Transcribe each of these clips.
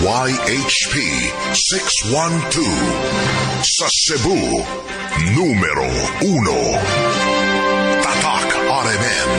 DYHP 612. Sa Cebu, numero 1. Tatak RMN.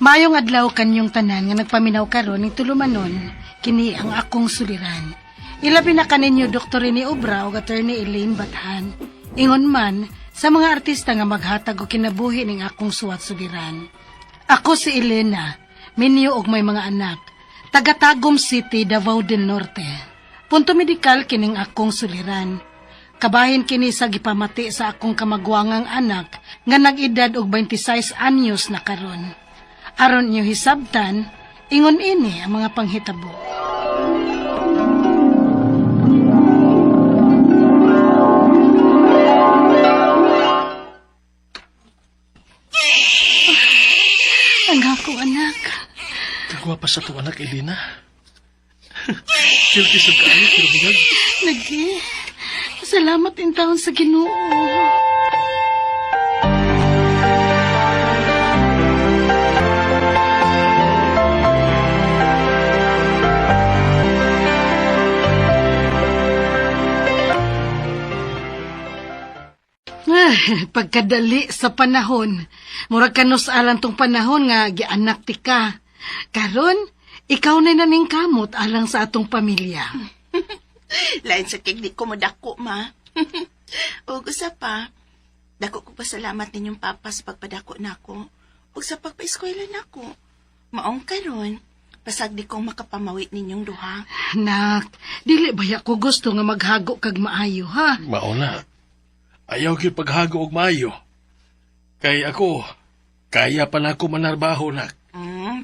Mayong adlaw kanyong tanan nga nagpaminaw karon ning tulumanon kini ang akong suliran. Ilabi na kaninyo Dr. Rene Obra ug Attorney Elaine Bathan. Ingon man sa mga artista nga maghatag og kinabuhi ning akong suwat suliran. Ako si Elena, minyo og may mga anak, taga Tagum City, Davao del Norte. Punto medikal kining akong suliran. Kabahin kini sa gipamati sa akong kamagwangang anak nga nag-edad og 26 anyos na karon. Aron niyo hisabtan, ingon ini ang mga panghitabo. Ang akong anak. Kagwapa sa itong anak, Elena. Silky sa kaayo, pero bigag. Lagi. Salamat in taon sa Ginoo. Ay, pagkadali sa panahon. Murag kanus alang tong panahon nga gianak ti ka. Karon, ikaw na naning kamot alang sa atong pamilya. Lain sa kig di ko modako, ma. Ug usa pa, dako ko pasalamat ninyong papa sa pagpadako nako ug sa pagpaeskwela nako. Maong karon, pasag di ko makapamawi ninyong duha. Nak, dili baya ko gusto nga maghago kag maayo, ha? Mao na. Ayaw gyud paghago og maayo. Kay ako, kaya pa na ako manarbaho nak.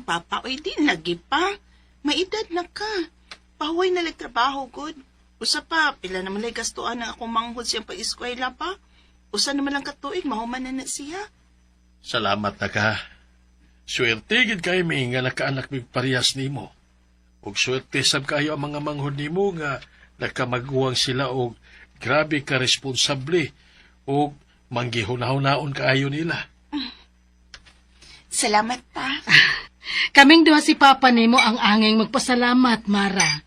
Papa, oy di lagi pa. May edad na ka. Pahuway na lang trabaho, good. Usa pa, pila naman lay gastuan ang akong manghod siyang pag-eskwela pa. Usa naman lang katuig, mahuman na na siya. Salamat na ka. Swerte gid kay mi nga nakaanak mi parehas nimo. Ug swerte sab kayo ang mga manghod nimo nga nakamaguwang sila og grabe ka responsable og manggihuna-hunaon kaayo nila. Salamat pa. Kaming duha si Papa nimo ang angeng magpasalamat, Mara.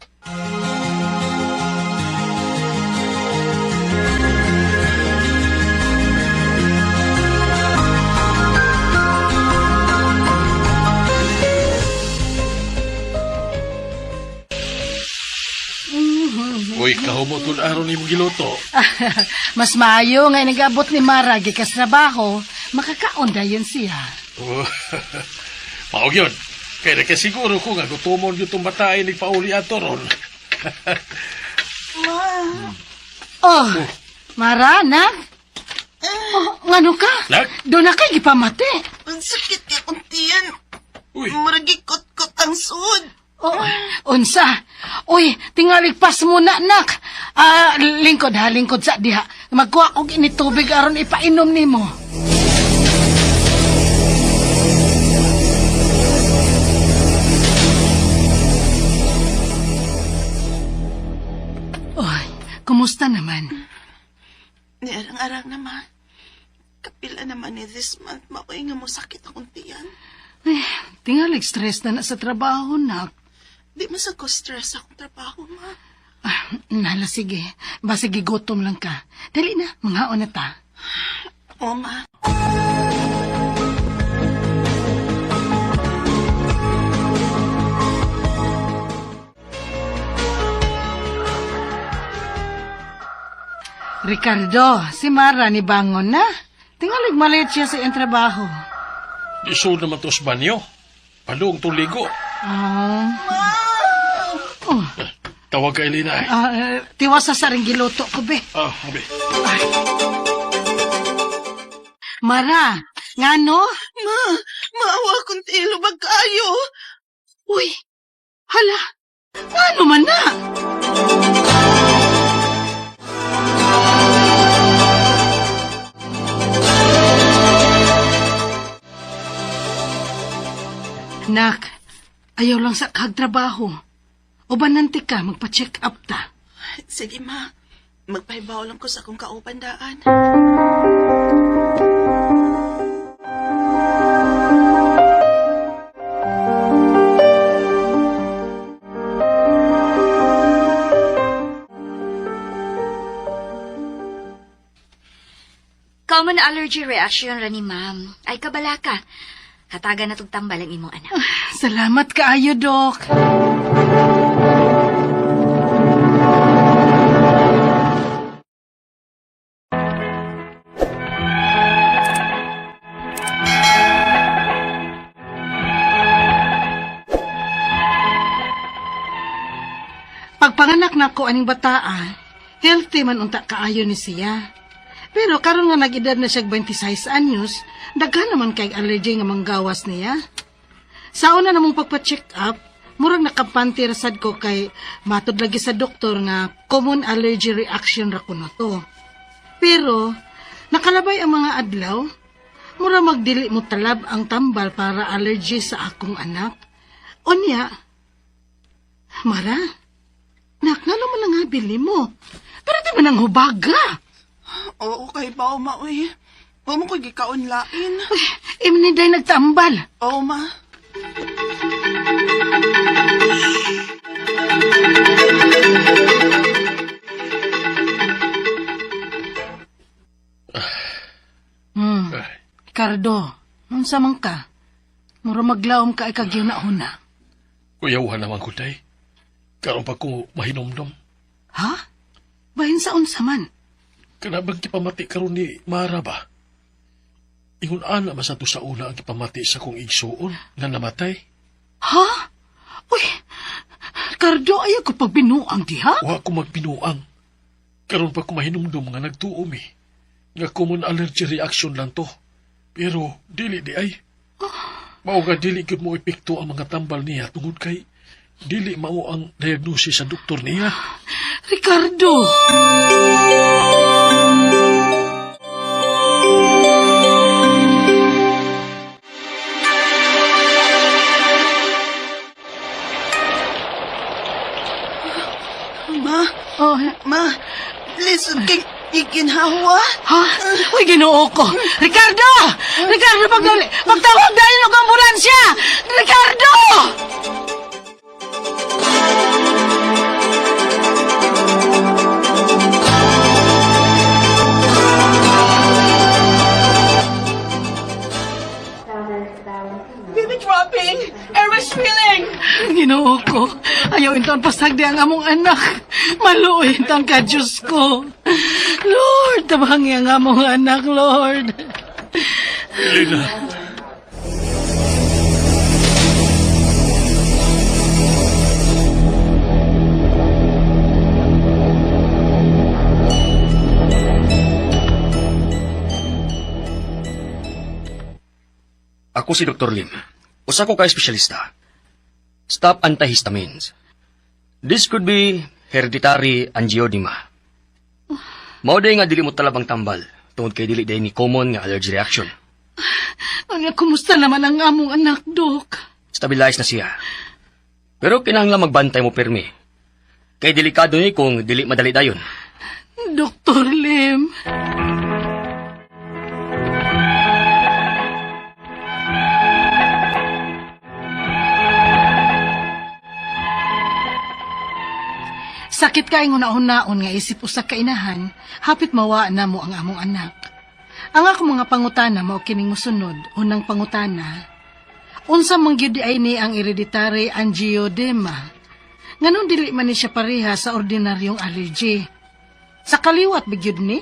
Uy, kahumot kung aron nimo giluto. Mas maayo nga nag-abot ni Mara gikas trabaho, makakaon dayon siya. Oh, Mao gyud. Kay nakasiguro ko nga gutomon gyud tong batae ni pauli ato ron. Ma, Oh, Mara, nak. Oh, ngano ka? Nak? Doon na kay gipamati. ang sakit kay akong tiyan. Uy, Muragi kot-kot ang sud. Oh, unsa? Uy, tingalig pas muna, nak. Ah, lingkod ha, lingkod sa diha. Magkuha og ini tubig aron ipainom nimo. Oy, kumusta naman? Niarang-arang naman. Kapila naman ni this month, maoy nga mo sakit akong tiyan. Ay, tingalig stress na na sa trabaho, nak. Di man sa ko stress akong trabaho, ma. Ah, nala, sige. Basig gutom lang ka. Dali na, manghaon na ta. O, ma. Ricardo, si Mara ni bangon na. Tingalig malit siya sa iyang trabaho. isod naman to sa banyo. Padung tuligo. Ah. Oh, Tawag ka, Elena. Eh. ah, tiwas sa saring giluto ko, be. Ah, abi. Ay. Mara, ngano? Ma, maawa akong tilo kayo. Uy, hala, ngano man na? Nak, ayaw lang sa kagtrabaho. Ubananti ka, magpa-check up ta. Sige, ma. Magpahibaw lang ko sa akong kauban daan. Common allergy reaction ra ni ma'am. Ay kabala ka. Hatagan na tug tambal ang imong anak. Salamat kaayo, Dok. Pagpanganak nako aning bataa, healthy man unta kaayo ni siya. Pero karon nga nag-edad na siya 26 anyos, daghan naman kay allergy nga manggawas niya. Sa una namong pagpa-check up, murag nakapanti ra sad ko kay matud lagi sa doktor nga common allergy reaction ra kuno to. Pero nakalabay ang mga adlaw, mura magdili mo talab ang tambal para allergy sa akong anak. Unya, Mara, nak, ngano man ang bili mo? Pero di man ang hubaga. Oo, kay bao, ma, uy. Huwag mo ko'y gikaon lain. Uy, imni day nagtambal. Oo, ma. Ay, Ricardo, unsa man ka? Mura maglaom ka ay kagyuna-una. Kuyawan naman ko, day. Karon pa ko mahinomdom. Ha? Bahin sa unsa man? Kana bang gipamati karon ni Mara ba? Ingon ana man sa to sa una ang gipamati sa kong igsuon nga namatay. Ha? Uy, Ricardo, ayaw ko pagbinuang diha. Wa ko magbinuang. Karon pa ko mahinumdum nga nagtuo mi. Nga common allergy reaction lang to. Pero dili di ay. Mao nga dili gyud mo epekto ang mga tambal niya tungod kay dili mao ang diagnosis sa doktor niya. Ricardo! Ma, Oh, ma. Listen kay iginhawa. ha? Uy, ginoo ko. Ricardo! Ricardo, pagdali! Pagtawag dahil og ambulansya! Ricardo! Baby dropping! Airway swelling! Ginoo ko. Ayaw inton pasagdi ang among anak. Maluoy inton ka, Diyos ko. Lord, tabangi ang among anak, Lord. Elena, Ako si Dr. Lim. Usa ko ka espesyalista. Stop antihistamines. This could be hereditary angioedema. Mao day nga dili mo talab ang tambal tungod kay dili day ni common nga allergy reaction. Ano, kumusta naman ang among anak, Dok? Stabilize na siya. Pero kinahanglan magbantay mo pirmi. Kay delikado ni kung dili madali dayon. Dr. Lim. Sakit kay una-unaon nga isip usa ka inahan, hapit mawa na mo ang among anak. Ang akong mga pangutana mao kining mosunod, unang pangutana. Unsa man gyud ay ni ang hereditary angioedema? Nganong dili man ni siya pareha sa ordinaryong allergy? Sa kaliwat ba gyud ni?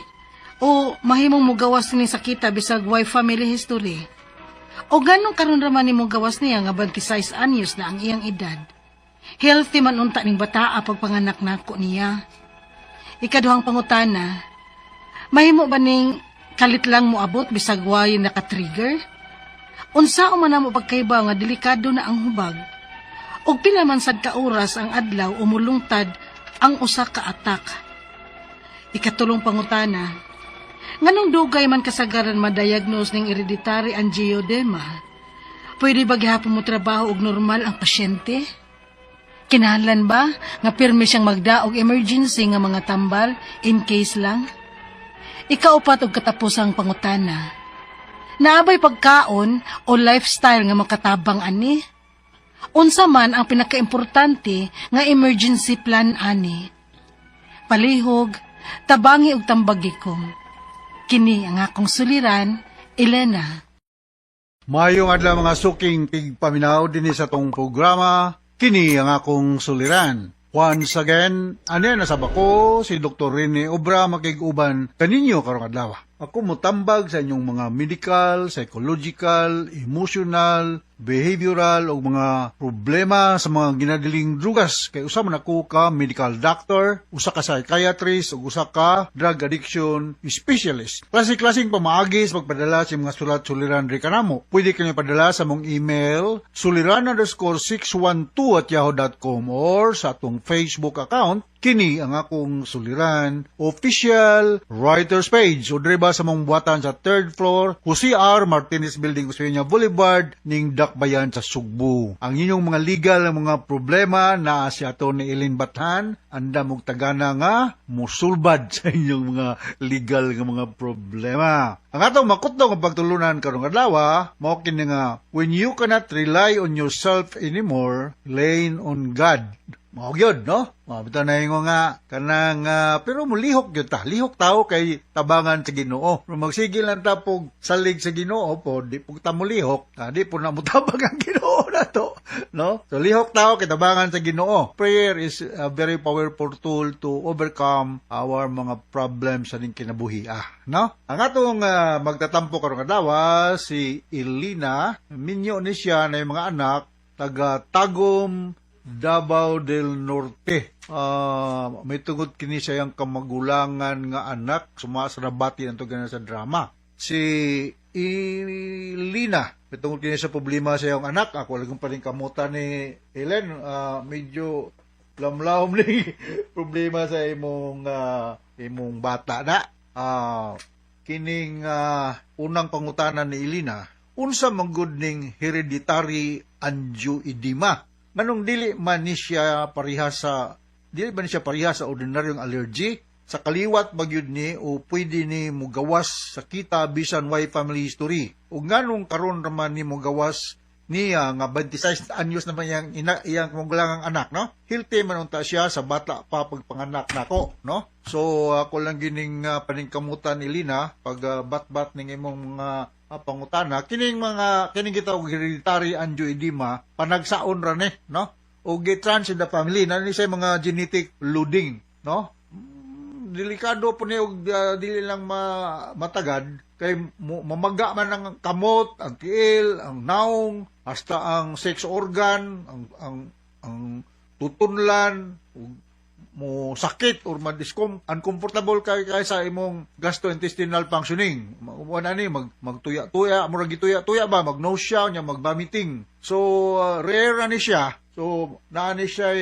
O mahimong mugawas ni sakita bisag way family history? O ganong karon ra man ni mugawas niya nga 26 anyos na ang iyang edad? Healthy man unta ning bataa pagpanganak nako niya. Ikaduhang pangutana, mahimo ba ning kalit lang moabot bisag way naka-trigger? Unsa man namo pagkaiba nga delikado na ang hubag? Og pila man sad ka oras ang adlaw umulungtad ang usa ka atak? Ikatulong pangutana, nganong dugay man kasagaran ma-diagnose ning hereditary angioedema? Pwede ba gihapon mo trabaho og normal ang pasyente? Kinahanglan ba nga pirmi siyang magdaog emergency nga mga tambal in case lang? Ikaupat og katapusang pangutana. Naa bay pagkaon o lifestyle nga makatabang ani? Unsa man ang pinakaimportante nga emergency plan ani? Palihog, tabangi og tambagi ko. Kini ang akong suliran, Elena. Maayong adlaw, mga suking tigpaminaw dinhi sa atong programa, kini ang akong suliran. Once again, ania na sab ko si Dr. Rene Obra makig-uban kaninyo karong adlaw. Ako motambag sa inyong mga medical, psychological, emotional, behavioral o mga problema sa mga ginadiling drugas. Kay usa man ako ka medical doctor, usa ka psychiatrist ug usa ka drug addiction specialist. Klase-klaseng pamaagi sa pagpadala sa mga sulat suliran diri kanamo. Pwede kini padala sa among email suliran_612@yahoo.com or sa atong Facebook account, kini ang akong suliran official writers page, o diri ba sa among buhatan sa third floor, Jose R. Martinez Building, Osmeña Boulevard, ning Dakbayan sa Sugbo. Ang inyong mga legal nga mga problema na si Atty. Eileen Bathan andam og tagana nga musulbad sa inyong mga legal nga mga problema. Ang atong makutdong nga pagtulunan karong adlaw mao kini nga "When you cannot rely on yourself anymore, lean on God." Mao gyud, no? Mao bitaw na ingon nga kanang pero mulihok gyud ta. Lihok tao kay tabangan sa Ginoo. Pero magsige lang ta pog salig sa Ginoo po, di pud ta mulihok, di po na mutabang ang Ginoo nato, no? So lihok tao kay tabangan sa Ginoo. Prayer is a very powerful tool to overcome our mga problems sa ning kinabuhi, no? Ang atong magtatampo karong adlaw si Elena, minyo ni siya na yung mga anak taga Tagum, Davao del Norte. May tungod kini sa iyang kamagulangan nga anak suma sa nabati nato gana sa drama. Si Elena, may tungod kini sa problema sa iyang anak. Ako lang pa rin kamutan ni Ellen, medyo lamlawom ni problema sa imong bata na. Kining unang pangutana ni Elena, unsa man gud ning hereditary angioedema? Nganong dili man ni siya pareha sa ordinaryong allergy? Sa kaliwat ba gyud ni o pwede ni mugawas sa kita bisan way family history? Ug nganong karon raman ni mugawas niya nga 26 anyos naman iyang ina, iyang magulangang anak, no? Healthy man unta siya sa bata pa pagpanganak nako, no? So ako lang gining paningkamutan, Elena, pag bat-bat ning imong mga pangutana, kining mga kining gitawag hereditary angioedema, panagsaon ra ni, no? O it runs in the family na ni sa mga genetic loading, no? Delikado po ni og dili lang matagad kay mamaga man ang kamot, ang tiil, ang naong, hasta ang sex organ, ang tutunlan, ug mo sakit or ma-discom uncomfortable kay sa imong gastrointestinal functioning. Wala ni magtuya-tuya, murag gituya-tuya ba, mag nausea nya, mag-vomiting. So rare na ni siya. So naa ni siya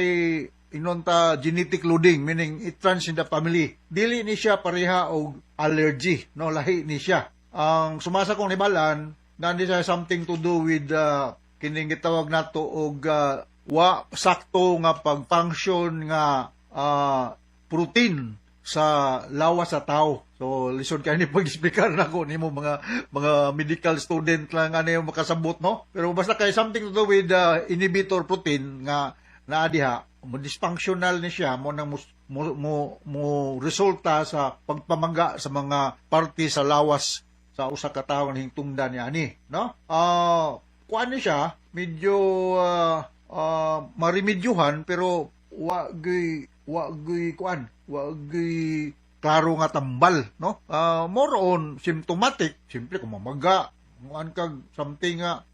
inonta genetic loading, meaning it runs in the family. Dili ni siya pareha og allergy, no? Lahi ni siya. Ang sumasa kong nibalan, naa ni siya something to do with kining gitawag nato og wa sakto nga pag-function nga protein sa lawas sa tao. So lisod kay ni pag-explicar nako nimo, mga medical student lang ano yung makasabot, no? Pero basta kay something to do with inhibitor protein nga naa diha, mo dysfunctional ni siya, mo nang mo resulta sa pagpamangga sa mga parte sa lawas sa usa ka tawo nga hingtungdan niya ani, no? Kuan ni siya, medyo maremedyohan, pero wa gyud kuan, wa gyud klaro nga tambal, no? More on symptomatic. Simple, kung mamaga, muan kag something nga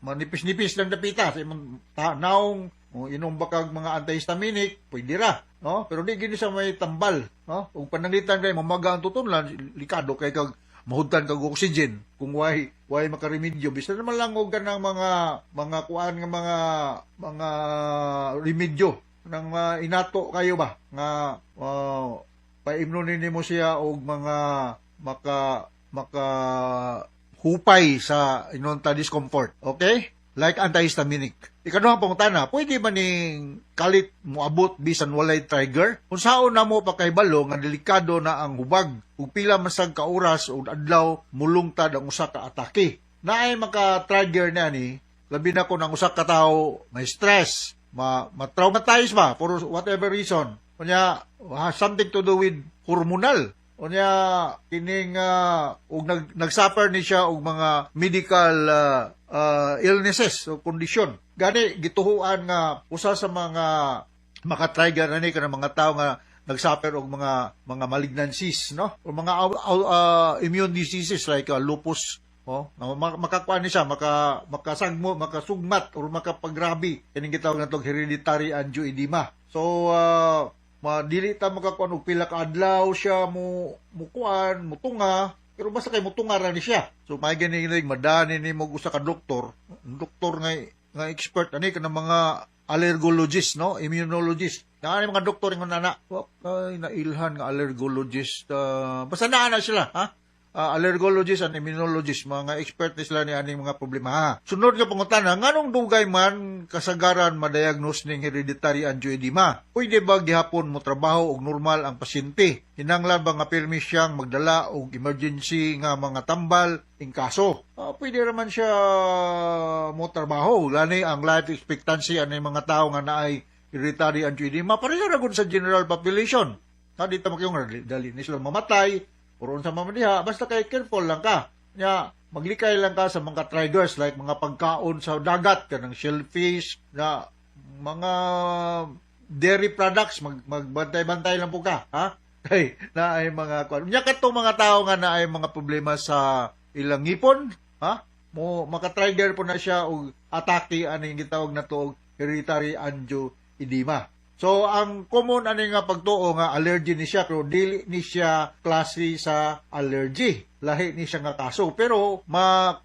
manipis-nipis lang dapita sa imong naong, mo inom ba kag mga antihistaminic, pwede ra, no? Pero di gini sa may tambal, no? Ug pananglitan kay mamaga ang tutunlan, likado kay kag mahudtan kag oxygen kung way makaremedyo, bisan naman lang og kanang mga kuan nga mga remedyo nang inato kayo ba nga paimnon nimo siya og mga maka maka hupay sa inonta discomfort. Okay? like antihistaminic. Ikaduhang pangutana, pwede ba ning kalit moabot bisan walay trigger? Unsaon na mo pakahibalo nga delikado na ang hubag ug pila man sad ka oras o adlaw mulungtad ang usa ka atake? Naay maka-trigger na ni, labi na kung ang usa ka tawo may stress, ma ma-traumatize ba for whatever reason. Unya has something to do with hormonal. Unya kining og nag-suffer ni siya og mga medical illnesses o kondisyon. Gani gituhuan nga usa sa mga maka-trigger ani kanang mga tawo nga nag-suffer og mga malignancies, no, o mga immune diseases like lupus, oh, nga makakuan ni siya, makasagmo, makasugmat or makapagrabe kining gitawag natong hereditary angioedema. So madili ta makakuan og pila ka adlaw siya mo mukuan mutunga, pero basta kay mutunga ra ni siya. So may gani madani ni mo usa ka doktor, doktor nga expert ani kanang mga allergologist, no, immunologist. Naa ni mga doktor ingon ana, wa kay nailhan nga allergologist, basta naa na sila, ha, allergologist and immunologist, mga expert ni sila ni aning mga problema, ha. Sunod nga pangutana, nganong dugay man kasagaran ma-diagnose ning hereditary angioedema? Pwede ba gihapon mo trabaho og normal ang pasyente? Hinanglan ba nga pirmi siyang magdala og emergency nga mga tambal in kaso? Pwede raman siya mo trabaho. Lani ang life expectancy ani mga tao nga naay hereditary angioedema pareha ra gud sa general population. Ha, di ta makiyong dali ni sila mamatay or unsa man diha, basta kay careful lang ka. Nya, maglikay lang ka sa mga triggers like mga pagkaon sa dagat, kanang shellfish, na mga dairy products, magbantay-bantay lang po ka, ha? Kay naay mga kuan. Nya katong mga tao nga naay mga problema sa ilang ngipon, ha? Mo maka-trigger po na siya og atake aning gitawag na to og hereditary angioedema. So ang common ani nga pagtuo nga allergy ni siya, pero dili ni siya klase sa allergy. Lahi ni siya nga kaso, pero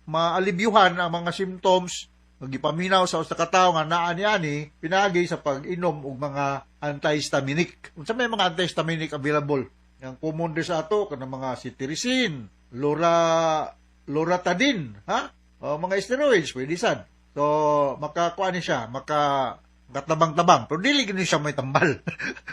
maalibyuhan ang mga symptoms gipaminaw sa usa ka tawo nga naa ni ani pinaagi sa pag-inom og mga antihistaminic. Unsa may mga antihistaminic available? Ang common di sa ato kanang mga cetirizine, loratadine, ha? O, mga steroids pwede sad. So makakuan ni siya, maka katabang-tabang, pero dili gini siya may tambal.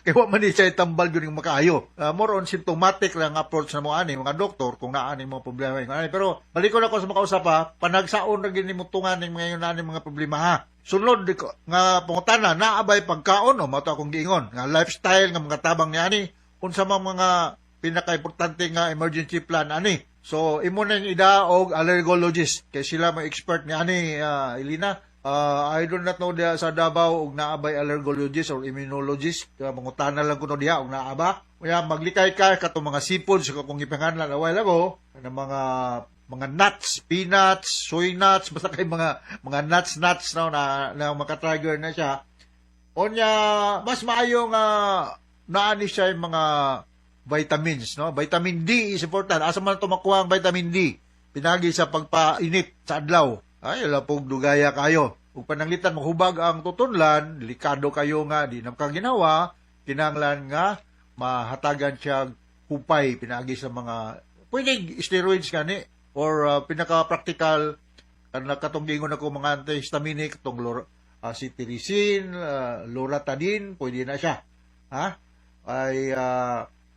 Kay wa man ni siya tambal gyud nga makaayo. More on symptomatic lang approach na mo ani mga doktor kung naa ni mga problema ingon ani. Pero balikon ako sa makausap, ha, panagsaon ra gini mo tungan ning mga ingon ani mga problema, ha. Sunod di ko nga pangutana, naa bay pagkaon o mato akong giingon nga lifestyle nga mga tabang ni ani, unsa man mga pinaka-importante nga emergency plan ani. So imo nang ida og allergologist kay sila may expert ni ani, Elina. I do not know diha sa Davao og naa bay allergologist or immunologist. Kaya mangutana lang kuno diha og naa ba. Kaya maglikay ka katong mga seafoods kung gipanganlan a while ago, ng mga nuts, peanuts, soy nuts, basta kay mga nuts nuts, no, na maka-trigger na siya. Onya mas maayo nga naa ni siya yung mga vitamins, no? Vitamin D is important. Asa man to makuha ang vitamin D? Pinagi sa pagpainit sa adlaw. Ay, wala pong dugaya kayo. Ug pananglitan mahubag ang tutunlan, delikado kayo nga di na makaginawa, kinahanglan nga mahatagan siya hupay pinagi sa mga pwede steroids gani or pinaka-practical kanang katong giingon ako mga antihistaminic, tong cetirizine, loratadine, pwede na siya. Ha? Ay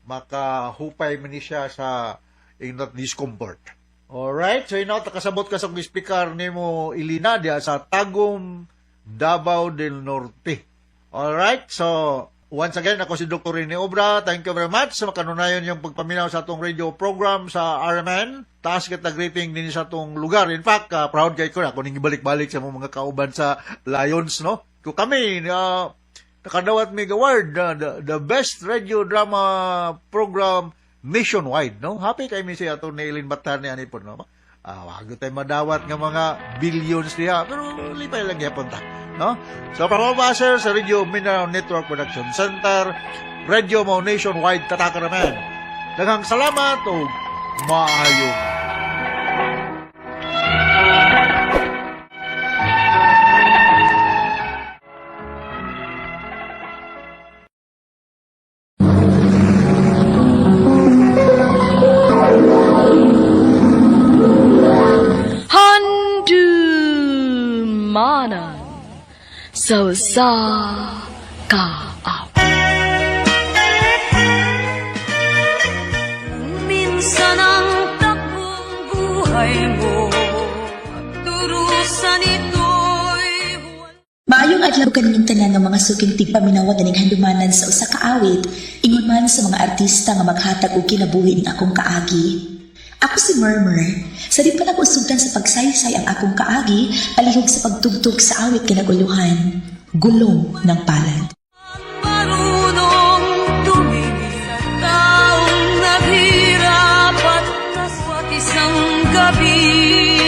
makahupay man ni siya sa inot discomfort. Alright, so inaw kasabot ka sa kong speaker nimo, Ilina, diya sa Tagum, Davao del Norte. Alright, so once again, ako si Dr. Rene Obra. Thank you very much sa makanunayon yung pagpaminaw sa atong radio program sa RMN. Taas kita greeting din sa atong lugar. In fact, proud kay ko na ako ning ibalik-balik sa mga kauban sa Lions, no? Kung kami, nakadawat mig award, the best radio drama program nationwide, no? Happy kay mi siya atong Nailin Batan ni ani po, no? Wag tayo madawat nga mga billions diha, pero lipay lang gyapon ta, no? So, para sa Radio Mindanao Network Production Center, Radio Mo Nationwide, Tatak RMN. Daghang salamat ug maayong Handumon. sa Kaawit. Minsan ang takbong buhay mo, turusan ito'y Maayong adlaw kaninyong tanan nga mga suking tigpaminaw ganing handumanan sa usa ka awit, ingon man sa mga artista nga maghatag og kinabuhi ning akong kaagi. Ako si Murmur. Sa di pa nako sugdan sa pagsaysay ang akong kaagi, palihog sa pagtugtog sa awit kinaguluhan. Gulong ng palad. Marunong tumingin sa taong naghirap at naswat isang gabi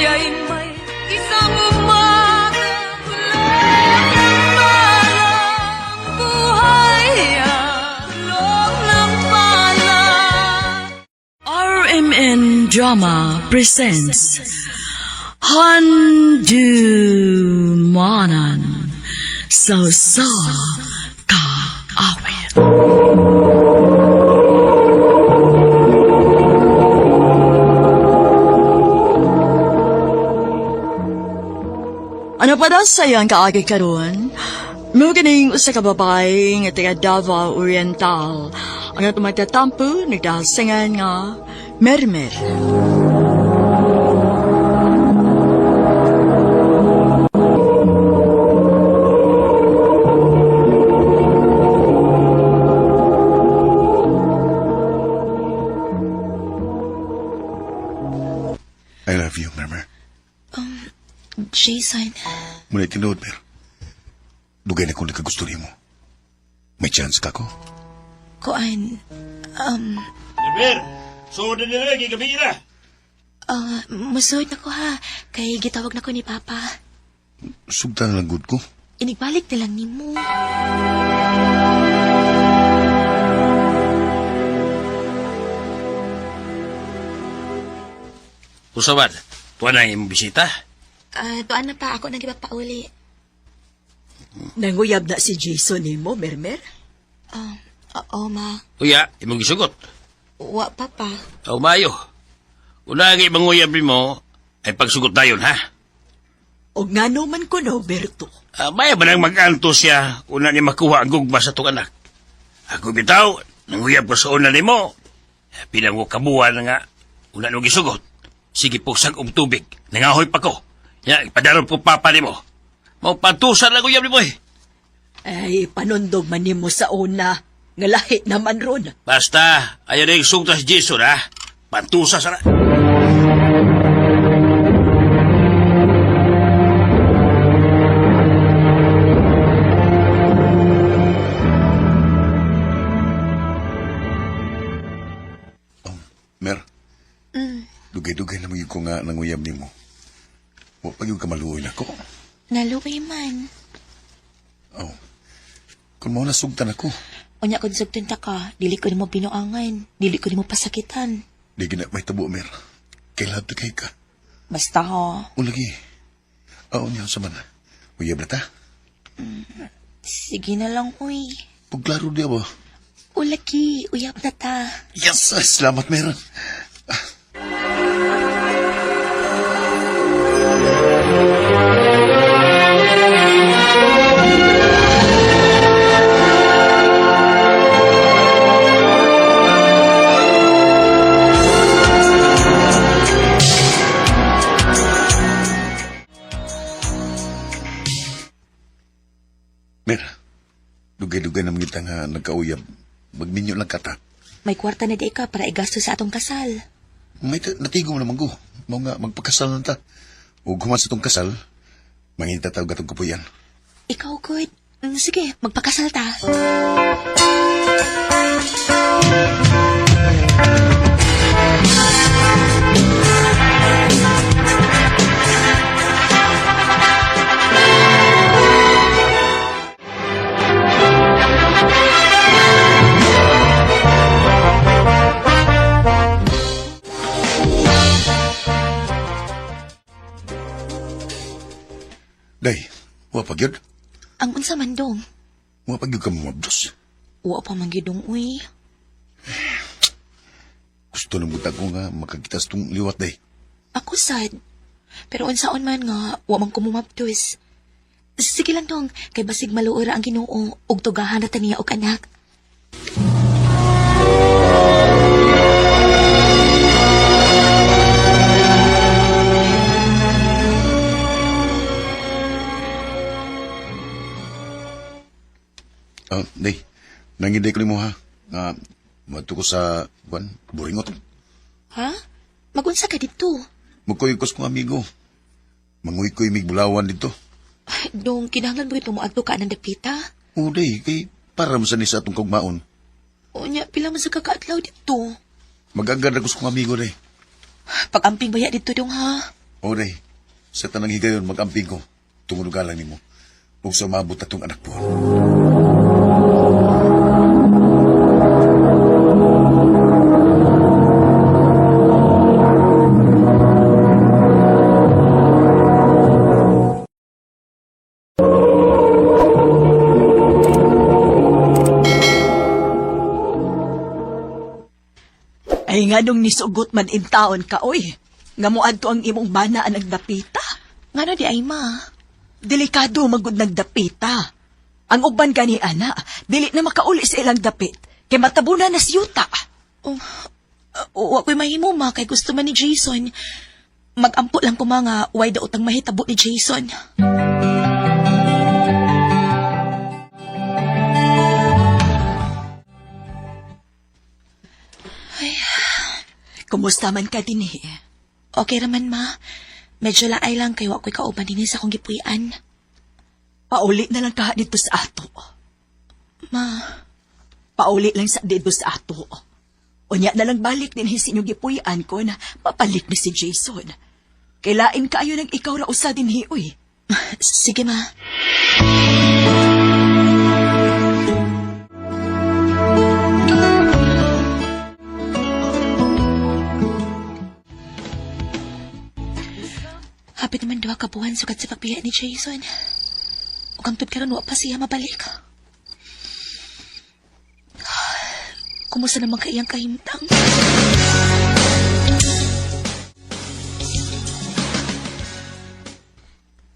ay may isang umaga tulog ng balang buhay ang tulog ng palad. RMN Drama presents Handumanan sa sa Kaawit. Ano pa daw sa'yo ang kaagi karon? Mo ganing usa ka babae nga taga Davao Oriental. Ang atong magtatampo nagdasingan nga Mermer. I love you, Murmur. Jason, Muna tinuod, Mer. Dugay na kong nagkagusto nimo. May chance ka ko? kuan, Mer, so na nila, gigabi na. Musuod na ko ha, kay gitawag na ko ni Papa. Sugtan na lang gud ko. Inigbalik na lang nimo. Usawan, tuwa na imong bisita. Tuan na pa ako nang ipapauli. Nanguyab na si Jason nimo, Mermer? Oo, ma. Uya, imong gisugot. Wa pa pa. Aw mayo. Una nga imong mo ay pagsugot dayon ha. O ngano man ko no, Berto? Maya ba nang mag-anto siya una niya makuha ang gugma sa itong anak? Ako bitaw, nanguyab ko sa una nimo. Pinang ko kabuan na nga, una nung gisugot. Sige po sag og tubig, nangahoy pa ko. Ya, ipadaro po papa nimo. Maupantusan lang uyab nimo eh. Ay, panundog man nimo sa una. Nga lahi naman ron. Basta, ayaw na yung sugtas Jason ha. Pantusa sana. Mer, dugay-dugay na magyud ko nga nanguyab nimo. Wa pa gyud ka maluoy nako. Naluoy man. Oh. Kung mao na sugtan ako, Unya kung sugtan ta ka, dili ko nimo binuangan, dili ko nimo pasakitan. di gina may tabo, Mer. Kailan ta kay ka? Basta ha. O lagi. Oo niya sa man. Uyab na ta. Sige na lang, uy. Pagklaro di ba? Ulaki, uyab na ta. Yes, ay, salamat, Mer. Mer, dugay-dugay naman kita nga nagkauyab. Magminyo lang kata. May kwarta na di ka para igasto sa atong kasal. May natigo mo naman ko. Mao nga, magpakasal na ta. O human sa tong kasal, manginta tawag atong kapuyan. Ikaw, good. Sige, magpakasal ta. Day, wa pa gyud. Ang unsa man dong. Wa pa gyud ka mamabdos. Wa pa man gyud dong, uy. Gusto na buta ko nga makakita sa tong liwat, day. Ako sad. Pero unsaon man nga, wa man ko mumabdos. Sige lang dong, kay basig maluoy ra ang Ginoo ug tugahan ra ta niya og anak. Ah, day. Nangiday ko nimo ha. Nga madto ko sa kuan, Buringot. Ha? Magunsa ka dito. Magkuy-kus kong amigo. Manguy-kuy mig bulawan dito. Ay, Dong, kinahanglan mo ito moadto ka ng dapita. O, day, kay para mo sa ni sa atong kaugmaon. Unya, pila man sa kakaadlaw dito. Mag-agad na kong amigo, day. Pag-amping baya dito dong ha. O, day, sa tanang higayon, mag-amping ko. Tungod galang nimo. Ug sa maabot atong anak po. Ay nga nung nisugot man in taon ka, oy. Nga moadto ang imong bana ang nagdapita. Ngano di ay ma? Delikado magud nagdapita. Ang uban gani ana, dili na makauli sa ilang dapit. Kay matabunan na siyuta. Oh, wa ko'y mahimo ma kay gusto man ni Jason. Magampo lang ko mga way daot ang mahitabo ni Jason. Kumusta man ka dinhi? Okay raman ma. Medyo laay lang kay wa ko'y kauban dinhi sa akong gipuy-an. Pauli na lang ka dito sa ato. Ma, Pauli lang sa dito sa ato. Unya na lang balik din sa inyong gipuy-an ko na papalit ni si Jason. Kailain kaayo nang ikaw ra usa dinhi, uy. sige ma. Hapit naman duha ka buwan sukat sa pagbiya ni Jason. Ug hangtod karon wa pa siya mabalik. Kumusta naman ka iyang kahimtang?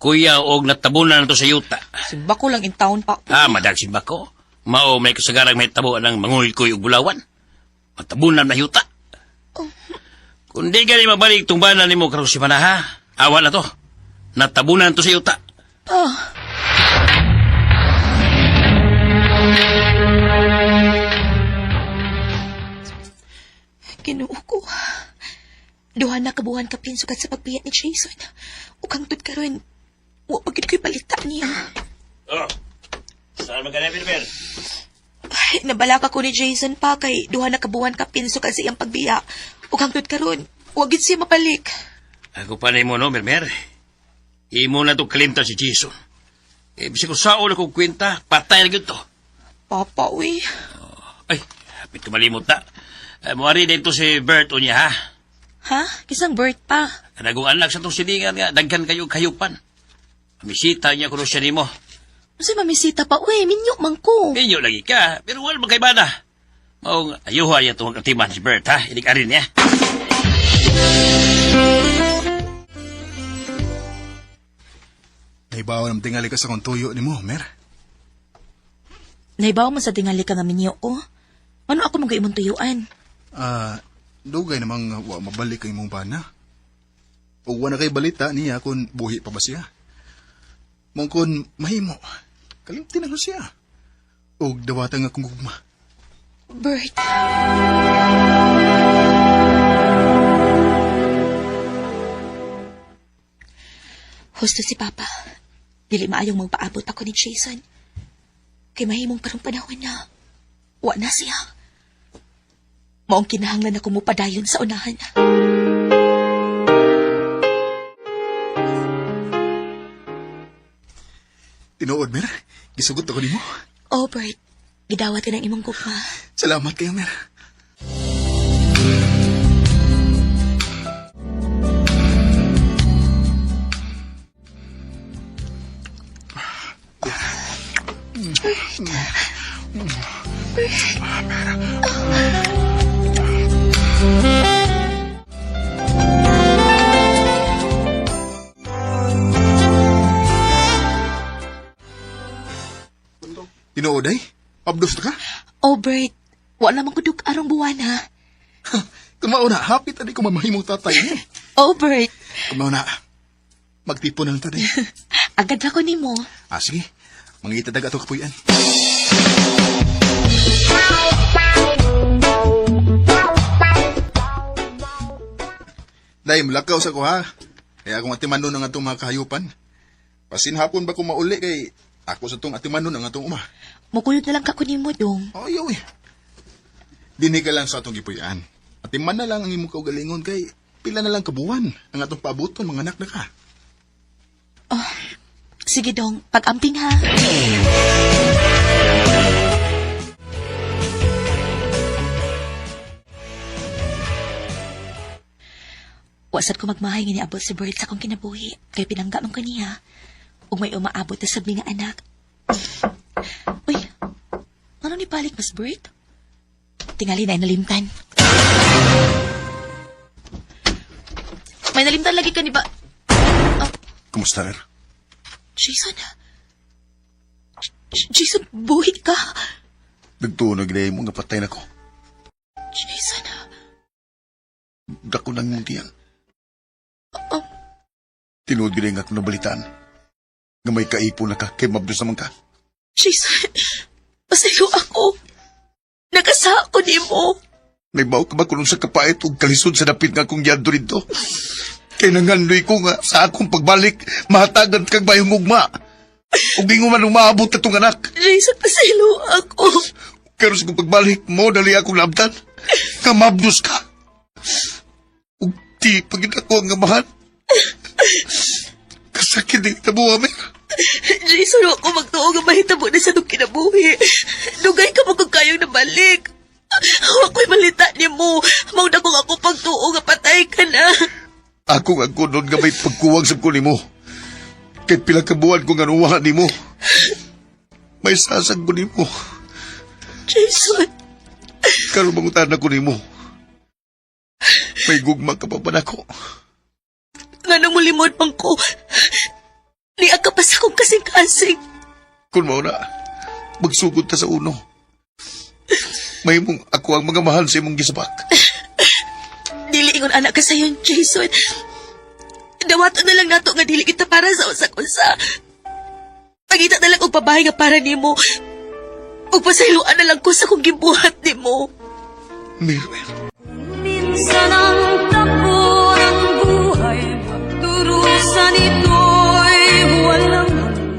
Kuya og natabunan na to sa yuta. Simba ko lang in town pa. Ah, madag simba ko. Mao may kasagarang may tabo ng manguy-kuy og bulawan. Matabunan na yuta. Kung di gani mabalik tong bana nimo karon si ha. Awa na to. Natabunan to sa yuta. Oh, Ginoo ko. Duha na kabuhan kapin sukat sa pagbiya ni Jason. Ug hangtod karon, wa pa gid ko'y balita niya. Oh. Saan man ka na, Berber? Ay, nabalaka ko ni Jason pa kay duha na kabuhan kapin sukat sa iyang pagbiya. Ug hangtod karon, wa gid siya mabalik. Ako pa nimo no, Mermer. Imo na to kalimtan si Jason. Eh, bisag ko saon akong kwenta, patay na gyud to. Papa, uy. Ay, hapit ko malimot na. Eh, muari dito si Bert unya ha. Ha? Kisang birth pa. Kanagong anak sa tong silingan nga, daghan kayo kayupan. Misita niya kuno siya nimo. Unsay mamisita pa, uy, minyo man ko. Minyo lagi ka, pero wala man kay bana. Maong ayuha niya itong katiman si Bert, ha? Inig arin niya. Naibaw ng tingali ka sa kong tuyo ni mo, Mer. Naibaw man sa tingali ka nga minyo ko. Ano ako mga imong tuyuan? Ah, dugay namang wa mabalik ang imong bana. O wa na kay balita niya kung buhi pa ba siya. Mong kun mahimo, kalimti na ko siya. Og dawatan nga kong gugma. Bert. Husto si Papa. Dili maayong magpaabot ako ni Jason. Kay mahimong karong panahon na wa na siya. Maong kinahanglan ako mopadayon sa unahan. Tinuod, Mer. Gisugot ako nimo. Oh, Bert. Gidawat ka ng imong gugma. Salamat kayo, Mer. Tinuod ay? Abdos na ka? Oh, Bert, wa naman ko dug arong buwan ha. Kung mauna, hapit ani ko mamahimong tatay. Eh. Oh, Bert, Kung mauna, magtipon na lang ta day. agad ra ko nimo. Ah, sige. Mangita dag ato kapuyan. Day, mulakaw sa ko ha. Kaya akong atimanon ang atong mga kahayupan. Pasinhapon ba ko mauli kay ako sa tong atimanon ang atong uma. Mukuyog na lang ka ko nimo dong. Ay, oy. Dinhi ka lang sa atong gipuy-an. Atiman na lang ang imong kaugalingon kay pila na lang kabuwan ang atong paabuton mga anak na ka. Sige dong, pag-amping ha. Wasad ko magmahay nga niabot si Bert sa akong kinabuhi. Kay pinangga man ko niya. Ug may umaabot na sabi nga anak. Uy, ano ni balik mas Bert? Tingali na nalimtan. May nalimtan lagi ka ni ba? Kumusta, Er? Jason? Jason, buhi ka. Nagtuo na ginay mo nga patay na ko. Jason, Dako nang muntian. Oh. Tinuod ginay nga akong nabalitaan. Nga may kaipo na ka, kay mabdos naman ka. Jason, pasaylo ako. Nagasa ako nimo. Naibaw ka ba kung sa kapait o kalisod sa dapit nga akong yadto dito? Kay nangandoy ko nga sa akong pagbalik, mahatagan kag bayong ugma. Ug di man umaabot na tong anak. Jason, pasaylo ako. Pero sa akong pagbalik mo, dali akong labtan. Nga mabdos ka. Ug di pagid ako ang amahan. Kasakit di tabo amin. Jason, ako magtuo nga mahitabo na sa itong kinabuhi. Dugay ka mo kung kayong nabalik. Ako'y malita ni mo. Mauna kong ako pagtuo nga patay ka na. Ako nga kunon nga may pagkuwang sa ko nimo. Kay pila ka buwan ko nga nuwa nimo. May sasag ko nimo. Jason, Karon mangutan ko nimo. May gugma ka pa ba nako? nga nang mulimod man ko. Niya ka pa sa akong kasing-kasing. Kung mao na, magsugod ta sa uno. Mahimong ako ang mga mahal sa imong gisabak. Dili ingon anak ka sayon, Jason. Dawato na lang nato nga dili kita para sa usa-usa. Pagita na lang og babae nga para nimo. Ug pasayloan na lang ko sa kong gibuhat nimo. Mirwel, Minsan ang takbo ng buhay, pagdurusan ito'y walang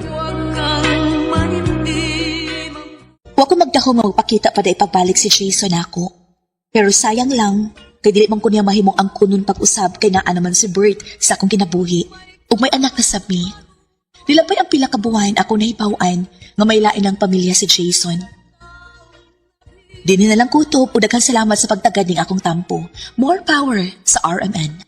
huwag kang manimdim. Wa ko magdahom nga magpakita pa da ipagbalik si Jason ako. Pero sayang lang, kay dili man ko niya mahimong ang kunon pag-usab kay naa naman si Bert sa akong kinabuhi. Ug may anak na sab mi. Nilabay ang pila ka buwan ako nahibaw-an nga may lain ang pamilya si Jason. Dini na lang kutob ug daghang salamat sa pagtagad ning akong tampo. More power sa RMN.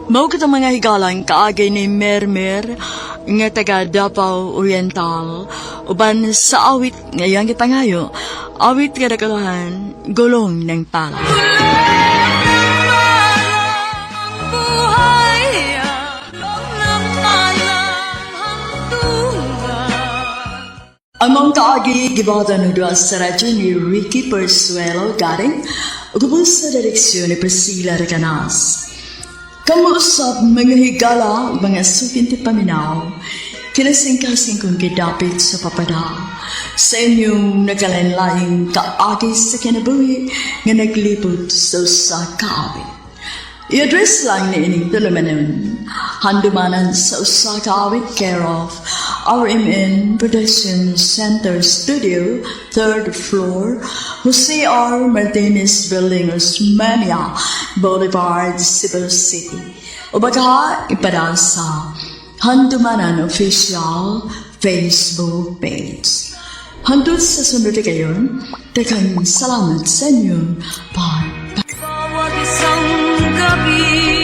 Mao kitang mga higalang kaagay ni Mermer nga taga Davao Oriental uban sa awit nga iyang gipangayo, awit nga dakalahan gulong ng pala. Buhay ang ng hantungan. Ang mga kaagi gibatan ng duha sa radyo ni Ricky Persuelo Garing ug ubos sa direksyon ni Priscilla Recanas. Kamuusap mga higala ug mga sukinti paminaw, kinasing-kasing kong gidapit sa papada sa inyong nagkalain-laing kaagi sa kinabuhi nga naglibot sa usa ka awit. I-address lang ni ining tulumanon. Handumanan sa usa ka awit, care of RMN Production Center Studio, third floor, Jose R. Martinez Building, Osmania Boulevard, Cebu City. O baka ipadala sa Handumanan Official Facebook page. Hantod sa sunod na kayon, daghang salamat sa inyong pag Bawat isang gabi.